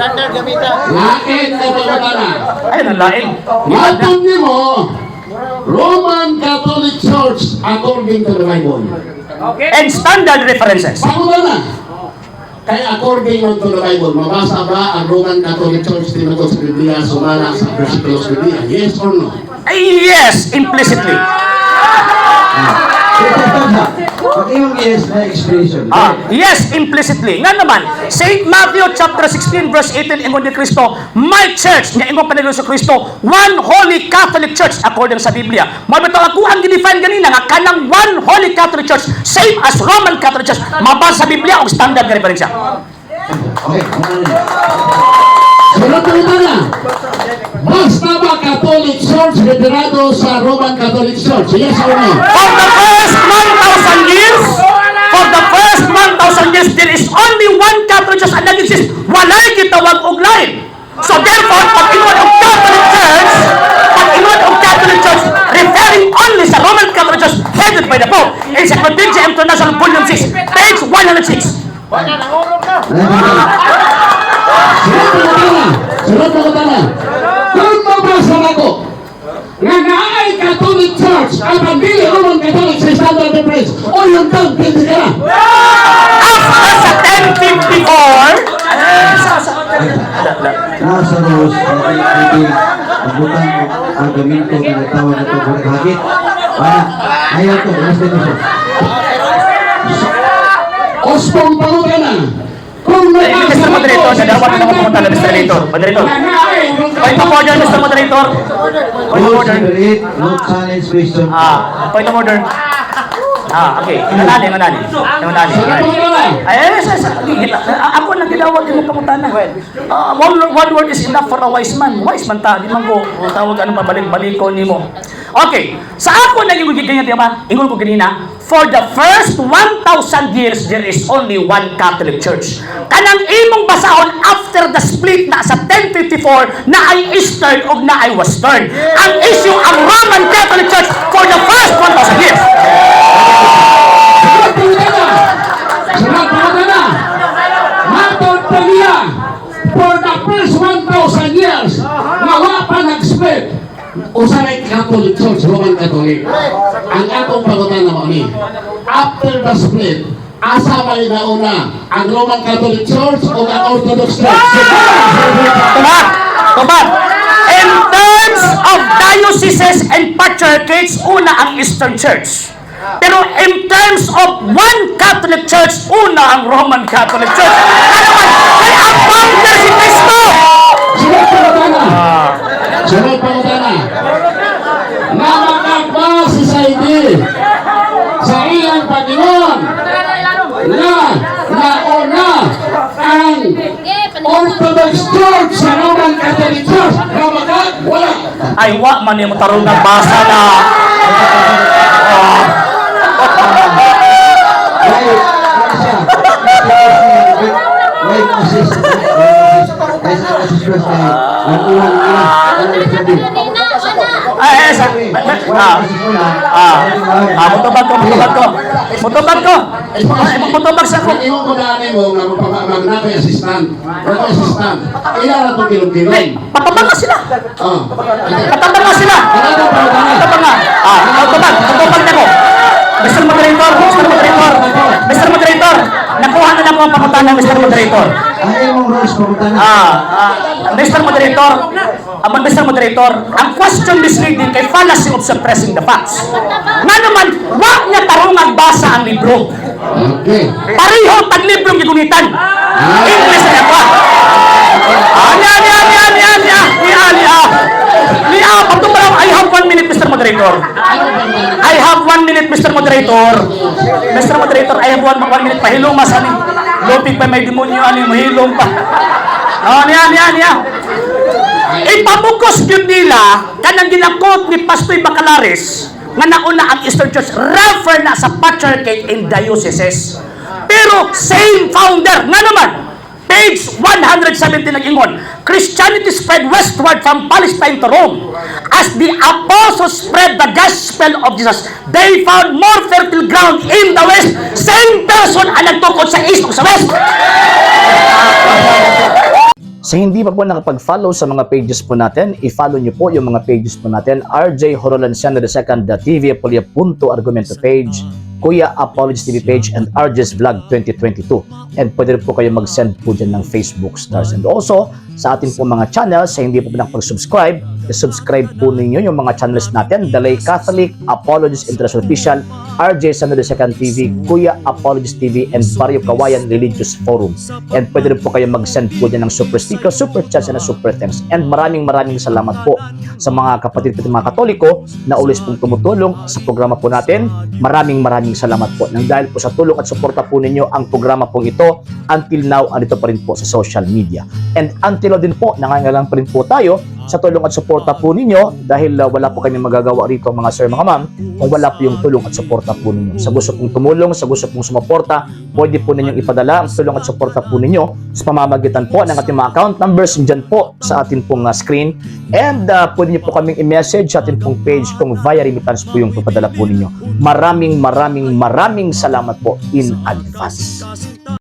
Standard gamita. Lain na pangutana. Ayun ang lain. Matod nimo, Roman Catholic Church according to the Bible. And standard references. Pangutana. Kaya according to the Bible, mabasa ba ang Roman Catholic Church tinuod sa Biblia sumala sa versikulo sa Biblia? Yes or no? Ay, yes, implicitly. Pag iyong yes na explanation. Ah, yes, implicitly. Nga naman, St. Matthew chapter 16 verse 18, ingon ni Kristo, "My church," nga ingon pa ni Jesu Kristo, one holy Catholic Church according sa Biblia. Mao bitaw ako ang gidefine ganina nga kanang one holy Catholic Church same as Roman Catholic Church, mabasa sa Biblia og standard nga referensya. Okay, ano na? Sunod pangutana. Basta ba Catholic Church referado sa Roman Catholic Church? Yes or no? For the first 1,000 years, for the first 1,000 years, there is only one Catholic Church and nag-exist. Walay gitawag og lain. So therefore, pag ingon og Catholic Church, pag ingon og Catholic Church, referring only sa Roman Catholic Church headed by the Pope. Encyclopedia International Volume 6, page 106. Wala, nangurog na. Sunod pangutana. Sunod pangutana. Kung mabasa nako nga naay Catholic Church ang dili Roman Catholic sa standard reference o yung tang pwede ka na. After sa 1054, Nasa rules, pwede pagbutang og argumento nga nagtawag na ito hagit. Para, ayaw to, last na siya. Usbong pangutana. Kung Eh, Mr. Moderator, nadawat na ako pangutana, Mr. Moderator. Moderator. Nga naay Roman Point of order, Mr. Moderator. Point of Rules order. number 8, no challenge question. Ah, point of order. Ah, okay. Nganani, nganani. Nganani. Sunod pangutana. Ay, ay, ako lang gidawat imong pangutana. Ah, one word is enough for a wise man. Wise man ta, di man ko tawag ano pabalik-balik ko nimo. Okay, sa ako na yung ganyan, di ba? Ingon ko ganina, for the first 1,000 years, there is only one Catholic Church. Kanang imong basahon after the split na sa 1054 na ay Eastern o na ay Western. Ang issue ang Roman Catholic Church for the first 1,000 years. Sunod pangutana. Sunod pangutana. Matod pa niya, for the first 1,000 years, nga wa pa nag-split, usa ray Catholic Church, Roman Catholic. Ang atong pangutana mao ni, after the split, asa may nauna, ang Roman Catholic Church o ang Orthodox Church? Tubag! Tubag! In terms of dioceses and patriarchates, una ang Eastern Church. Pero in terms of one Catholic Church, una ang Roman Catholic Church. Ano man? Kay ang founder si Cristo! Sunod pangutana. Sunod pangutana. Namakakba si Saidi sa iyang Panginoon na nauna ang Orthodox Church sa Roman Catholic Church. Namakak? Wala. Ay, wa man yung tarong ng basa na. Why, ano siya? Why Moses? Why sa Moses first kay nag-uwan nila. Ano yung sabi? Ay, ay, sa, ah, ah, ah, mutubag ko, mutubag ko. Mutubag ko. Ay, mutubag sa ko. Ingon ko na mo nga magpamag na ko'y assistant. Na ko'y assistant. Ila na itong kilong-kilong. Hey, patabang na sila. Oh. Patabang na sila. Ano pangutana? Patabang na. Ah, patubag, patubag na ko. Mr. Moderator, Mr. Moderator, Mr. Moderator, nakuha na nako ang pangutana, Mr. Moderator. Ay, imong rules pangutana. Ah, ah, Mr. Moderator, Mr. Moderator, ang question misleading kay fallacy of suppressing the facts. Nga naman, wa niya tarong basa ang libro. Okay. Pareho tag librong gigunitan. English na pa. Ah, niya, niya, niya, niya, niya, niya, niya. Niya, pagtumaraw, I have 1 minute, Mr. Moderator. I have 1 minute, Mr. Moderator. Mr. Moderator, I have one minute. Pahilom mas ani. Lupig pa may demonyo ani, mahilom pa. Ah, niya, niya, niya. Ipamugos gyud nila kanang ginakot ni Pastoy Bacalares nga nauna ang Eastern Church, refer na sa patriarchate and dioceses. Pero same founder nga naman, page 170 nag-ingon, "Christianity spread westward from Palestine to Rome. As the apostles spread the gospel of Jesus, they found more fertile ground in the west." Same person ang nagtukod sa east o sa west. Sa hindi pa po nakapag-follow sa mga pages po natin, i-follow nyo po yung mga pages po natin. RJ Horolanciano II, TV Apolia Punto Argumento page, Kuya Apologies TV page, and RJ's Vlog 2022. And pwede rin po kayo mag-send po dyan ng Facebook stars. And also, sa atin po mga channels, sa hindi po nakapag-subscribe, i-subscribe po ninyo yung mga channels natin: Dalay Catholic, Apologies International Official, RJ San II TV, Kuya Apologies TV, and Barrio Kawayan Religious Forum. And pwede rin po kayo mag-send po dyan ng super sticker, super chats, and super thanks. And maraming maraming salamat po sa mga kapatid po, mga Katoliko na always pong tumutulong sa programa po natin. Maraming maraming salamat po. Nang dahil po sa tulong at suporta po ninyo, ang programa pong ito until now andito pa rin po sa social media. And until now din po, nangangailangan pa rin po tayo sa tulong at suporta po ninyo dahil wala po kami magagawa rito, mga sir, mga ma'am, kung wala po yung tulong at suporta po ninyo. Sa gusto pong tumulong, sa gusto pong sumuporta, pwede po ninyong ipadala ang tulong at suporta po ninyo sa pamamagitan po ng ating mga account numbers dyan po sa atin pong screen. And pwede niyo po kaming i-message sa atin pong page kung via remittance po yung papadala po ninyo. Maraming maraming maraming salamat po in advance.